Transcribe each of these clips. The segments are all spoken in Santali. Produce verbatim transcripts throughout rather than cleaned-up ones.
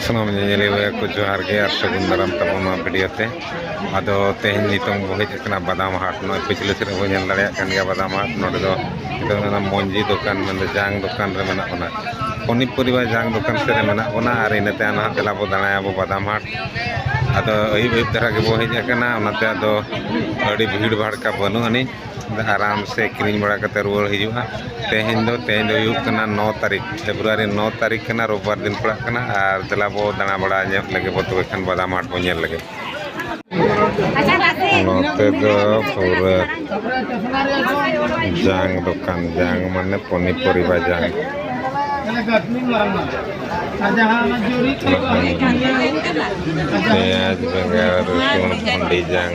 ᱥᱟᱱᱟᱢ ᱧᱮᱧᱮᱞᱤᱭᱟᱹ ᱠᱚ ᱡᱚᱦᱟᱨ ᱜᱮ ᱟᱨ ᱥᱟᱹᱜᱩᱱ ᱫᱟᱨᱟᱢ ᱛᱟᱵᱚᱱ ᱱᱚᱣᱟ ᱵᱷᱤᱰᱤᱭᱳ ᱛᱮ᱾ ᱟᱫᱚ ᱛᱮᱦᱮᱧ ᱱᱤᱛᱚᱝ ᱵᱚ ᱦᱮᱡ ᱟᱠᱟᱱᱟ ᱵᱟᱫᱟᱢ ᱦᱟᱴ᱾ ᱱᱚᱜᱼᱚᱭ ᱯᱤᱪᱷᱞᱟᱹ ᱥᱮᱫ ᱨᱮᱵᱚ ᱧᱮᱞ ᱫᱟᱲᱮᱭᱟᱜ ᱠᱟᱱ ᱜᱮᱭᱟ ᱵᱟᱫᱟᱢ ᱦᱟᱴ᱾ ᱱᱚᱰᱮ ᱫᱚ ᱱᱤᱛᱚᱝ ᱚᱱᱟ ᱢᱚᱧᱡᱤ ᱫᱚᱠᱟᱱ, ᱢᱮᱱᱫᱚ ᱡᱟᱝ ᱫᱚᱠᱟᱱ ᱨᱮ ᱢᱮᱱᱟᱜ ᱵᱚᱱᱟ᱾ ᱯᱚᱱᱤᱯᱚᱨᱤᱵᱟ ᱡᱟᱝ ᱫᱚᱠᱟᱱ ᱥᱮᱫ ᱨᱮ ᱢᱮᱱᱟᱜ ᱵᱚᱱᱟ ᱟᱨ ᱤᱱᱟᱹ ᱛᱟᱭᱚᱢ ᱱᱟᱦᱟᱜ ᱫᱮᱞᱟ ᱵᱚ ᱫᱟᱬᱟᱭᱟᱵᱚ ᱵᱟᱫᱟᱢ ᱦᱟᱴ᱾ ᱟᱫᱚ ᱟᱹᱭᱩᱵ ᱟᱹᱭᱩᱵ ᱫᱷᱟᱨᱟ ᱜᱮᱵᱚ ᱦᱮᱡ ᱟᱠᱟᱱᱟ, ᱚᱱᱟᱛᱮ ᱟᱫᱚ ᱟᱹᱰᱤ ᱵᱷᱤᱲ ᱵᱷᱟᱲᱠᱟ ᱵᱟᱹᱱᱩᱜ ᱟᱹᱱᱤᱡ᱾ ᱟᱨᱟᱢ ᱥᱮ ᱠᱤᱨᱤᱧ ᱵᱟᱲᱟ ᱠᱟᱛᱮ ᱨᱩᱣᱟᱹᱲ ᱦᱤᱡᱩᱜᱼᱟ᱾ ᱛᱮᱦᱮᱧ ᱫᱚ, ᱛᱮᱦᱮᱧ ᱫᱚ ᱦᱩᱭᱩᱜ ᱠᱟᱱᱟ ᱱᱚ ᱛᱟᱹᱨᱤᱠᱷ, ᱯᱷᱮᱵᱽᱨᱩᱣᱟᱨᱤ ᱱᱚ ᱛᱟᱹᱨᱤᱠᱷ ᱠᱟᱱᱟ, ᱨᱳᱵᱵᱟᱨ ᱫᱤᱱ ᱯᱟᱲᱟᱜ ᱠᱟᱱᱟ᱾ ᱟᱨ ᱫᱮᱞᱟ ᱵᱚ ᱫᱟᱬᱟ ᱵᱟᱲᱟ ᱧᱚᱜ ᱞᱮᱜᱮ ᱵᱚ, ᱛᱚᱵᱮ ᱠᱷᱟᱱ ᱵᱟᱫᱟᱢ ᱦᱟᱴ ᱵᱚ ᱧᱮᱞ ᱞᱮᱜᱮ᱾ ᱱᱚᱛᱮ ᱫᱚ ᱯᱩᱨᱟᱹ ᱡᱟᱝ ᱫᱚᱠᱟᱱ, ᱡᱟᱝ ᱢᱟᱱᱮ ᱯᱚᱱᱤᱯᱚᱨᱤᱵᱟ ᱡᱟᱝ᱾ ᱯᱮᱸᱭᱟᱡᱽ, ᱵᱮᱸᱜᱟᱲ, ᱨᱚᱥᱩᱱ, ᱵᱷᱚᱱᱰᱤ ᱡᱟᱝ᱾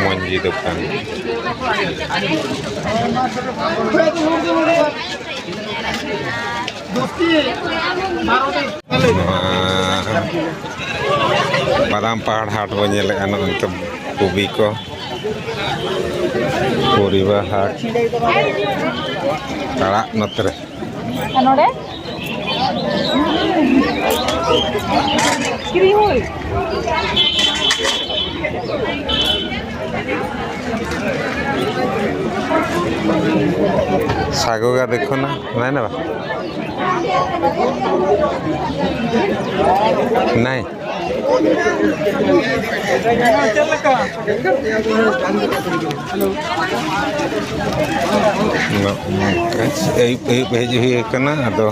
ᱢᱚᱧᱡᱤ ᱫᱚᱠᱟᱱ᱾ ᱱᱚᱣᱟ ᱵᱟᱫᱟᱢ ᱯᱟᱦᱟᱲ ᱦᱟᱴ ᱵᱚ ᱧᱮᱞᱮᱫᱼᱟ, ᱱᱚᱜᱼᱚᱭ ᱱᱤᱛᱚᱜ ᱠᱚᱵᱤ ᱠᱚ, ᱯᱚᱨᱤᱵᱟ ᱦᱟᱴ, ᱟᱲᱟᱜ ᱱᱚᱛᱮ ᱨᱮ᱾ ᱟᱨ ᱱᱚᱰᱮ? ᱠᱤᱨᱤᱧ ᱦᱩᱭ᱾ ᱥᱟᱜᱚ ᱜᱟ ᱫᱮᱠᱷᱚ ᱱᱟ, ᱱᱟᱭ ᱱᱟ ᱵᱟ? ᱱᱟᱭ᱾ ᱟᱹᱭᱩᱵ, ᱟᱹᱭᱩᱵ ᱦᱮᱡ ᱦᱩᱭ ᱟᱠᱟᱱᱟ, ᱟᱫᱚ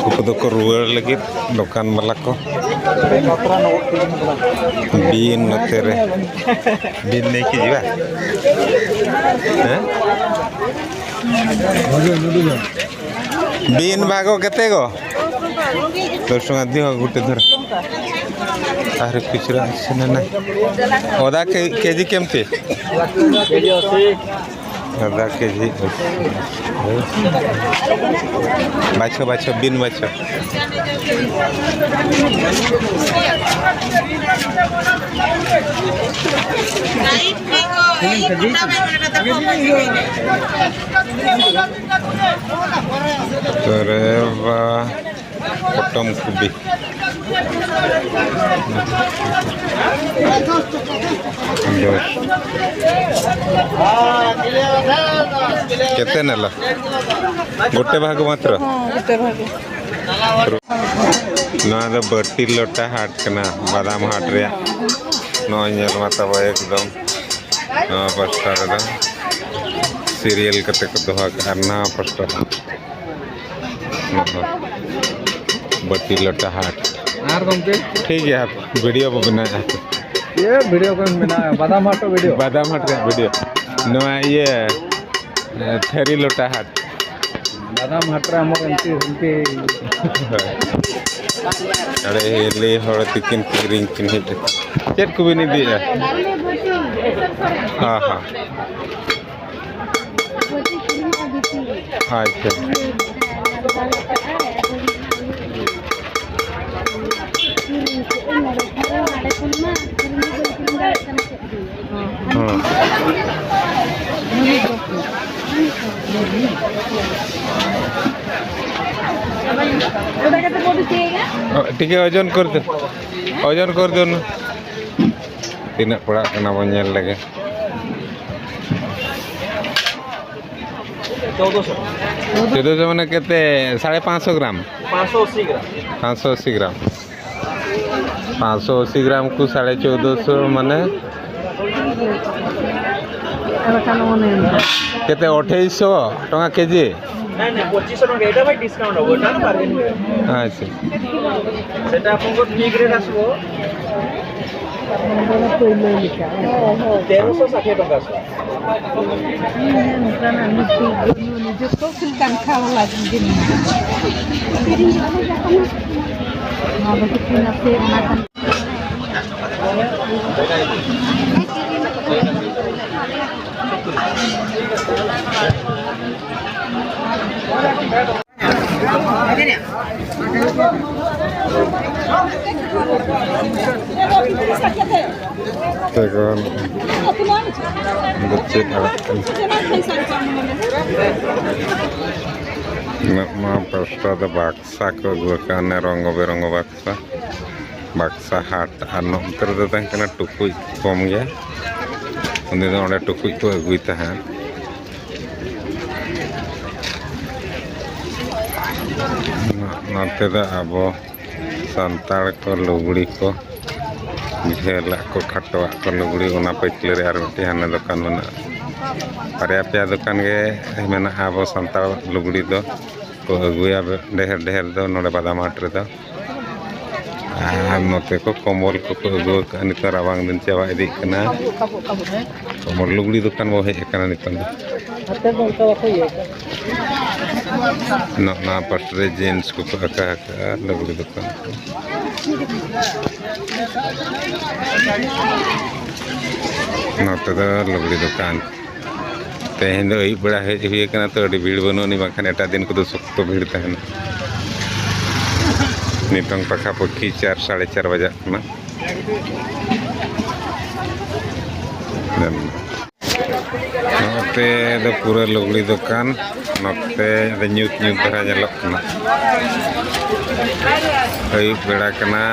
ᱩᱱᱠᱩ ᱫᱚᱠᱚ ᱨᱩᱣᱟᱹᱲ ᱞᱟᱹᱜᱤᱫ, ᱫᱚᱠᱟᱱ ᱵᱟᱞᱟ ᱠᱚ᱾ ᱵᱤᱱ ᱱᱚᱛᱮ ᱨᱮ᱾ ᱵᱤᱱ ᱱᱮᱭ ᱠᱤ ᱡᱤᱵᱟ? ᱦᱮᱸ? ᱵᱤᱱ ᱵᱷᱟᱜᱚ ᱠᱟᱛᱮ ᱜᱚ? ᱫᱚᱥ ᱴᱟᱠᱟ ᱫᱤᱭᱚ ᱜᱩᱴᱮ ᱫᱷᱚᱨ᱾ ᱟᱨ ᱠᱩᱪᱨᱟ ᱥᱮᱱᱟ ᱱᱟ᱾ ᱚᱫᱟ ᱠᱮ-, ᱠᱮᱡᱤ ᱠᱮᱢᱛᱮ? ᱠᱮᱡᱤ ᱟᱥᱤ᱾ ᱟᱫᱷᱟ ᱠᱮᱡᱤ᱾ ᱵᱟᱪᱷᱚ, ᱵᱟᱪᱷᱚ, ᱵᱤᱱ ᱵᱟᱪᱷᱚ᱾ ᱛᱚᱨᱮ ᱵᱟ᱾ ᱯᱚᱴᱚᱢ ᱠᱚᱵᱤ᱾ ᱫᱚᱥ᱾ କେତେ ନେଲ? ଗୋଟେ ଭାଗ ମାତ୍ର? ହଁ, ଗୋଟେ ଭାଗ। ᱱᱚᱣᱟ ᱫᱚ ᱵᱟᱹᱴᱤ ᱞᱚᱴᱟ ᱦᱟᱴ ᱠᱟᱱᱟ, ᱵᱟᱫᱟᱢ ᱦᱟᱴ ᱨᱮᱭᱟᱜ᱾ ᱱᱚᱜᱼᱚᱭ ᱧᱮᱞ ᱢᱟ ᱛᱟᱵᱚ ᱮᱠᱫᱚᱢ ᱱᱚᱣᱟ ᱯᱟᱥᱴᱟ ᱨᱮᱫᱚ ᱥᱤᱨᱤᱭᱟᱞ ᱠᱟᱛᱮ ᱠᱚ ᱫᱚᱦᱚ ᱠᱟᱜᱼᱟ, ᱟᱨ ᱱᱚᱣᱟ ᱯᱟᱥᱴᱟ ᱦᱚᱸ᱾ ᱱᱚᱜᱼᱚᱭ ᱵᱟᱹᱴᱤ ᱞᱚᱴᱟ ᱦᱟᱴ᱾ ᱟᱨ ᱜᱚᱢᱠᱮ? ᱴᱷᱤᱠ ᱜᱮᱭᱟ, ᱵᱷᱤᱰᱤᱭᱳ ᱵᱚ ᱵᱮᱱᱟᱣᱮᱫᱼᱟ᱾ ᱤᱭᱟᱹ, ᱵᱷᱤᱰᱤᱭᱳ ᱠᱚ ᱵᱮᱱᱟᱣᱟ, ᱵᱟᱫᱟᱢ ᱦᱟᱴ ᱨᱮ ᱵᱷᱤᱰᱤᱭᱳ᱾ ᱵᱟᱫᱟᱢ ᱦᱟᱴ ᱨᱮᱭᱟᱜ ᱵᱷᱤᱰᱤᱭᱳ᱾ ᱱᱚᱣᱟ ᱤᱭᱟᱹ, ᱮ, ᱛᱷᱟᱹᱨᱤ ᱞᱚᱴᱟ ᱦᱟᱴ᱾ ᱵᱟᱫᱟᱢ ᱦᱟᱴ ᱨᱮ ᱟᱢᱟᱜ ᱮᱱᱴᱨᱤ, ᱮᱱᱴᱨᱤ᱾ ᱟᱲᱮ ᱦᱤᱞᱤ ᱦᱚᱲ ᱛᱤᱠᱤᱱ ᱠᱤᱨᱤᱧ ᱠᱤᱱ ᱦᱮᱡ ᱟᱠᱟᱱᱟ᱾ ᱪᱮᱫ ᱠᱚᱵᱤᱱ ᱤᱫᱤᱭᱮᱫᱼᱟ? ᱦᱚᱸ, ᱦᱚᱸ᱾ ᱟᱪᱪᱷᱟ᱾ ᱦᱚᱸ᱾ ᱚ, ᱴᱷᱤᱠ ᱜᱮᱭᱟ, ᱳᱡᱚᱱ ᱠᱚᱨ ᱫᱚ, ᱳᱡᱚᱱ ᱠᱚᱨ ᱫᱚ᱾ ᱛᱤᱱᱟᱹᱜ ᱯᱟᱲᱟᱜ ᱠᱟᱱᱟ ᱵᱚᱱ ᱧᱮᱞ ᱞᱮᱜᱮ᱾ ᱪᱳᱫᱽᱫᱳᱥᱚ᱾ ᱪᱳᱫᱽᱫᱳᱥᱚ ᱢᱟᱱᱮ ᱠᱮᱛᱮ? ᱥᱟᱲᱮ ᱯᱟᱸᱪᱥᱚ ᱜᱨᱟᱢ? ᱯᱟᱸᱪᱥᱚ ᱟᱥᱤ ᱜᱨᱟᱢ᱾ ᱯᱟᱸᱪᱥᱚ ᱟᱥᱤ ᱜᱨᱟᱢ᱾ ᱯᱟᱸᱪᱥᱚ ᱟᱥᱤ ᱜᱨᱟᱢ ᱠᱚ ᱥᱟᱲᱮ ᱪᱳᱫᱽᱫᱳᱥᱚ ᱢᱟᱱᱮ ᱠᱮᱛᱮ? ᱚᱴᱷᱮᱭᱤᱥᱚ ଟᱟᱠᱟ ᱠᱮᱡᱤ? ନାଇଁ, ନାଇଁ, ପଚିଶଶହ ଟଙ୍କା। ଏଇଟା ଭାଇ ଡିସକାଉଣ୍ଟ ହବ, ଏଇଟା ଆମେ ବାର୍ଗେନିଂ କରିବୁ। ଆଚ୍ଛା। ସେଟା ଆପଣଙ୍କ ଠିକ୍ ରେଟ୍ ଆସିବ। ତେରଶହ ଷାଠିଏ ଟଙ୍କା ଆସିବ। ᱛᱮᱜᱚᱱ ᱫᱚ ᱪᱮᱫ ᱟᱲᱟᱜ ᱠᱟᱱᱟ? ᱱᱚᱣᱟ ᱯᱟᱥᱴᱟ ᱫᱚ ᱵᱟᱠᱥᱟ ᱠᱚ ᱟᱹᱜᱩ ᱟᱠᱟᱫᱼᱟ, ᱚᱱᱮ ᱨᱚᱝᱜᱚ ᱵᱮᱨᱚᱝᱜᱚ ᱵᱟᱠᱥᱟ, ᱵᱟᱠᱥᱟ ᱦᱟᱴ᱾ ᱟᱨ ᱱᱚᱛᱮ ᱨᱮᱫᱚ ᱛᱟᱦᱮᱸ ᱠᱟᱱᱟ ᱴᱩᱠᱩᱡ ᱠᱚᱢ ᱜᱮ, ᱩᱱᱤ ᱫᱚ ᱚᱸᱰᱮ ᱴᱩᱠᱩᱡ ᱠᱚ ᱟᱹᱜᱩᱭ ᱛᱟᱦᱮᱸᱫ᱾ ᱱᱚᱛᱮ ᱫᱚ ᱟᱵᱚ ᱥᱟᱱᱛᱟᱲ ᱠᱚ ᱞᱩᱜᱽᱲᱤ ᱠᱚ, ᱡᱷᱟᱹᱞᱟᱜ ᱠᱚ, ᱠᱷᱟᱴᱚᱣᱟᱜ ᱠᱚ ᱞᱩᱜᱽᱲᱤ, ᱚᱱᱟ ᱯᱟᱹᱪᱷᱞᱟᱹ ᱨᱮ ᱟᱨ ᱢᱤᱫᱴᱮᱱ ᱦᱟᱱᱟ ᱫᱚᱠᱟᱱ ᱢᱮᱱᱟᱜᱼᱟ᱾ ᱵᱟᱨᱭᱟ ᱯᱮᱭᱟ ᱫᱚᱠᱟᱱ ᱜᱮ ᱢᱮᱱᱟᱜᱼᱟ ᱟᱵᱚ ᱥᱟᱱᱛᱟᱲ ᱞᱩᱜᱽᱲᱤ ᱫᱚ ᱠᱚ ᱟᱹᱜᱩᱭᱟ ᱰᱷᱮᱨ ᱰᱷᱮᱨ ᱫᱚ ᱱᱚᱰᱮ ᱵᱟᱫᱟᱢ ᱦᱟᱴ ᱨᱮᱫᱚ᱾ ᱟᱨ ᱱᱚᱛᱮ ᱠᱚ ᱠᱚᱢᱵᱚᱞ ᱠᱚᱠᱚ ᱟᱹᱜᱩ ᱟᱠᱟᱫᱼᱟ, ᱱᱤᱛᱚᱜ ᱨᱟᱵᱟᱝ ᱫᱤᱱ ᱪᱟᱵᱟ ᱤᱫᱤᱜ ᱠᱟᱱᱟ᱾ ᱠᱚᱢᱵᱚᱞ ᱞᱩᱜᱽᱲᱤ ᱫᱚᱠᱟᱱ ᱵᱚ ᱦᱮᱡ ᱟᱠᱟᱱᱟ ᱱᱤᱛᱚᱝ ᱫᱚ᱾ ᱱᱚᱜᱼᱚ ᱱᱚᱣᱟ ᱯᱟᱥᱴᱟ ᱨᱮ ᱡᱤᱱᱥ ᱠᱚᱠᱚ ᱟᱠᱟ ᱟᱠᱟᱫᱼᱟ, ᱞᱩᱜᱽᱲᱤ ᱫᱚᱠᱟᱱ ᱠᱚ᱾ ᱱᱚᱛᱮ ᱫᱚ ᱞᱩᱜᱽᱲᱤ ᱫᱚᱠᱟᱱ᱾ ᱛᱮᱦᱮᱧ ᱫᱚ ᱟᱹᱭᱩᱵ ᱵᱮᱲᱟ ᱦᱮᱡ ᱦᱩᱭ ᱟᱠᱟᱱᱟ, ᱛᱚ ᱟᱹᱰᱤ ᱵᱷᱤᱲ ᱵᱟᱹᱱᱩᱜ ᱟᱹᱱᱤᱡ, ᱵᱟᱝᱠᱷᱟᱱ ᱮᱴᱟᱜ ᱫᱤᱱ ᱠᱚᱫᱚ ᱥᱚᱠᱛᱚ ᱵᱷᱤᱲ ᱛᱟᱦᱮᱱᱟ᱾ ᱱᱤᱛᱚᱝ ᱯᱟᱠᱷᱟ ᱯᱟᱹᱠᱷᱤ ᱪᱟᱨ, ᱥᱟᱲᱮ ᱪᱟᱨ ᱵᱟᱡᱟᱜ ᱠᱟᱱᱟ᱾ ᱱᱚᱛᱮ ᱫᱚ ᱯᱩᱨᱟᱹ ᱞᱩᱜᱽᱲᱤ ᱫᱚᱠᱟᱱ, ᱱᱚᱛᱮ ᱫᱚ ᱧᱩᱛ ᱧᱩᱛ ᱫᱷᱟᱨᱟ ᱧᱮᱞᱚᱜ ᱠᱟᱱᱟ᱾ ᱟᱹᱭᱩᱵ ᱵᱮᱲᱟ ᱠᱟᱱᱟ,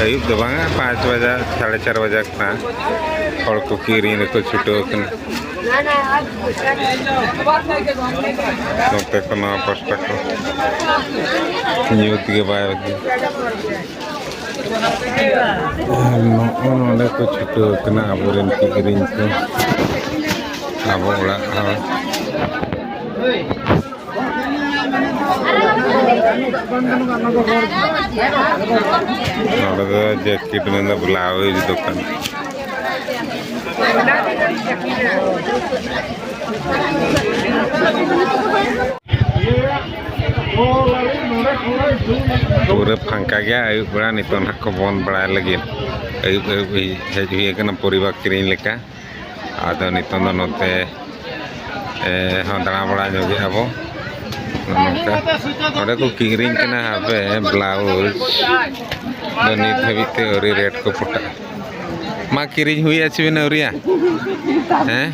ᱟᱹᱭᱩᱵ ᱫᱚ ᱵᱟᱝᱟ, ᱯᱟᱸᱪ ᱵᱟᱡᱟ, ᱥᱟᱲᱮ ᱪᱟᱨ ᱵᱟᱡᱟ ᱠᱟᱱᱟ᱾ ᱦᱚᱲ ᱠᱚ ᱠᱤᱨᱤᱧ ᱨᱮᱠᱚ ᱪᱷᱩᱴᱟᱹᱣ ᱠᱟᱱᱟ᱾ ᱱᱚᱛᱮ ᱠᱚ ᱱᱚᱣᱟ ᱯᱟᱥᱴᱟ ᱠᱚ ᱧᱩᱛ ᱜᱮ ᱵᱟᱭ ᱵᱩᱡᱷᱟᱹᱣ᱾ ᱱᱚᱜᱼᱚ ᱱᱚᱰᱮ ᱠᱚ ᱪᱷᱩᱴᱟᱹᱣ ᱠᱟᱱᱟ ᱟᱵᱚᱨᱮᱱ ᱠᱤᱨᱤᱧ ᱠᱚ᱾ ᱟᱵᱚ ᱚᱲᱟᱜ ᱦᱚᱲ᱾ ᱱᱚᱰᱮ ᱫᱚ ᱡᱮᱠᱮᱴ ᱢᱮᱱᱫᱚ ᱵᱞᱟᱣᱩᱡᱽ ᱫᱚᱠᱟᱱ᱾ ᱯᱩᱨᱟᱹ ᱯᱷᱟᱸᱠᱟ ᱜᱮᱭᱟ, ᱟᱹᱭᱩᱵ ᱵᱮᱲᱟ ᱱᱤᱛᱚᱜ ᱱᱟᱦᱟᱜ ᱠᱚ ᱵᱚᱱᱫ ᱵᱟᱲᱟᱭ ᱞᱟᱹᱜᱤᱫ᱾ ᱟᱹᱭᱩᱵ ᱟᱹᱭᱩᱵ ᱦᱮᱡ ᱦᱩᱭ ᱟᱠᱟᱱᱟ ᱯᱚᱨᱤᱵᱟᱨ ᱠᱤᱨᱤᱧ ᱞᱮᱠᱟ᱾ ᱟᱫᱚ ᱱᱤᱛᱚᱝ ᱫᱚ ᱱᱚᱛᱮ, ᱮ, ᱦᱚᱸ ᱫᱟᱬᱟ ᱵᱟᱲᱟ ᱧᱚᱜᱮᱜᱼᱟ ᱵᱚ᱾ ᱱᱚᱜᱼᱚ ᱱᱚᱝᱠᱟ ᱱᱚᱰᱮ ᱠᱚ ᱠᱤᱨᱤᱧ ᱠᱟᱱᱟ ᱦᱟᱯᱮ ᱵᱞᱟᱣᱩᱡᱽ ᱫᱚ ᱱᱤᱛ ᱦᱟᱹᱵᱤᱡ ᱛᱮ ᱟᱹᱣᱨᱤ ᱨᱮᱴ ᱠᱚ ᱯᱚᱴᱟᱜᱼᱟ᱾ ᱢᱟ ᱠᱤᱨᱤᱧ ᱦᱩᱭᱟ ᱪᱮ ᱵᱮᱱ ᱟᱹᱣᱨᱤᱭᱟ? ᱦᱮᱸ?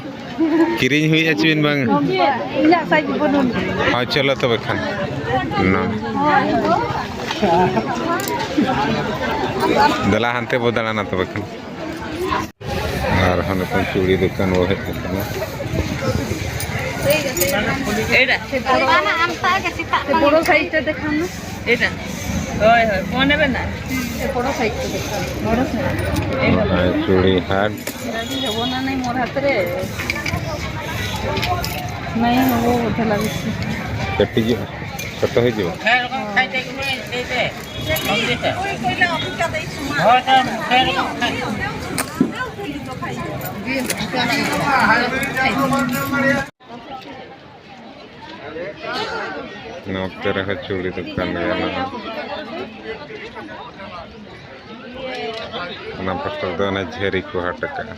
ᱠᱤᱨᱤᱧ ᱦᱩᱭᱩᱜᱼᱟ ᱪᱮ ᱵᱟᱝ? ᱤᱧᱟᱹᱜ ᱥᱟᱭᱤᱡ ᱵᱟᱹᱱᱩᱜ᱾ ᱦᱳᱭ, ᱪᱚᱞᱚ ᱛᱚᱵᱮ ᱠᱷᱟᱱ᱾ ᱱᱚ᱾ ᱫᱮᱞᱟ, ᱦᱟᱱᱛᱮ ᱵᱚ ᱫᱟᱬᱟᱱᱟ ᱛᱚᱵᱮ ᱠᱷᱟᱱ᱾ ᱟᱨ ᱦᱟᱱᱮ ᱠᱷᱚᱱ ᱪᱩᱲᱤ ᱫᱚᱠᱟᱱ ᱵᱚ ᱦᱮᱡ ᱟᱠᱟᱱᱟ᱾ ᱵᱚᱲᱚ ᱥᱟᱭᱤᱡ ᱛᱮ ᱫᱮᱠᱷᱟᱣ ᱢᱮ᱾ এটা? ᱦᱳᱭ, ᱦᱳᱭ, ᱯᱷᱳᱱ ᱮ ᱵᱮᱱᱟ? ᱵᱚᱲᱚ ᱥᱟᱭᱤᱡ ᱛᱮ ᱫᱮᱠᱷᱟᱣ ᱢᱮ᱾ ᱵᱚᱲᱚ ᱥᱟᱭᱤᱡ᱾ ᱱᱚᱜᱼᱚᱭ ᱪᱩᱲᱤ ᱦᱟᱴ᱾ ᱡᱟᱵᱚ ᱱᱟ ᱱᱟᱭ ᱢᱚᱨ ᱦᱟᱛ ᱨᱮ᱾ ᱱᱟᱭ ᱦᱚᱵᱚ ᱵᱚᱫᱷᱟ ᱞᱟᱜᱮ᱾ ᱠᱟᱹᱴᱤᱡᱚᱜᱼᱟ, ᱪᱷᱳᱴᱳ ᱦᱤᱡᱩᱜᱼᱟ᱾ ᱱᱚᱛᱮ ᱨᱮᱦᱚᱸ ᱪᱩᱲᱤ ᱫᱚᱠᱟᱱ ᱢᱮᱱᱟᱜᱼᱟ᱾ ᱚᱱᱟ ᱯᱟᱥᱴᱟ ᱨᱮᱫᱚ ᱚᱱᱮ ᱡᱷᱟᱹᱨᱤ ᱠᱚ ᱦᱟᱴ ᱟᱠᱟᱜᱼᱟ᱾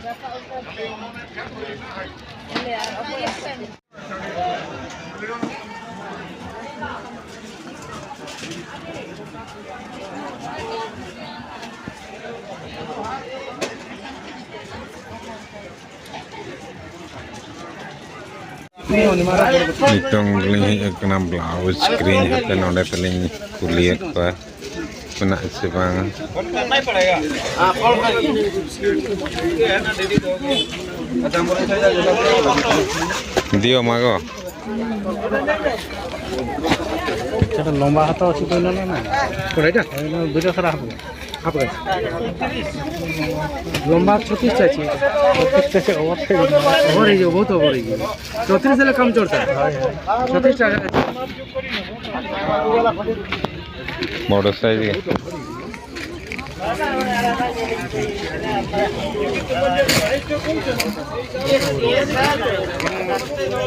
ᱱᱤᱛᱚᱝ ᱞᱤᱧ ᱦᱮᱡ ᱟᱠᱟᱱᱟ ᱵᱞᱟᱣᱩᱡᱽ ᱠᱤᱨᱤᱧ᱾ ᱦᱟᱯᱮ ᱱᱚᱰᱮ ᱛᱟᱞᱤᱧ ᱠᱩᱞᱤᱭᱮᱫ ᱠᱚᱣᱟ ᱢᱮᱱᱟᱜ ᱥᱮ ᱵᱟᱝ᱾ ᱫᱤᱭᱳ ᱢᱟᱜᱚ᱾ সেটা লম্বা হাতা আছে তো না, না, না। কোনটা এটা? ওই না, দুইটা ছাড়া হবে। হাফ গাছ। লম্বা ছত্রিশ চাইছি। ছত্রিশ চাইছি, ওভার থেকে। ওভার হয়ে যাবে, বহুত ওভার হয়ে যাবে। ছত্রিশ দিলে কম চড়তা। ছত্রিশ টাকা। বড় সাইজ।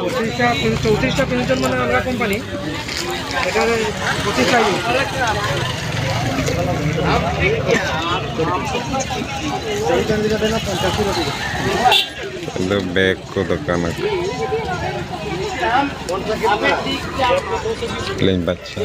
পঁচিশটা, চৌত্রিশটা পেনশন মানে আমরা কোম্পানি। এটা পঁচিশটা ইউজ। ᱫᱚ ᱵᱮᱜᱽ ᱠᱚ ᱫᱚᱠᱟᱱ ᱟᱠᱟᱫ᱾ ᱞᱤᱧ ᱵᱟᱪᱷᱟ᱾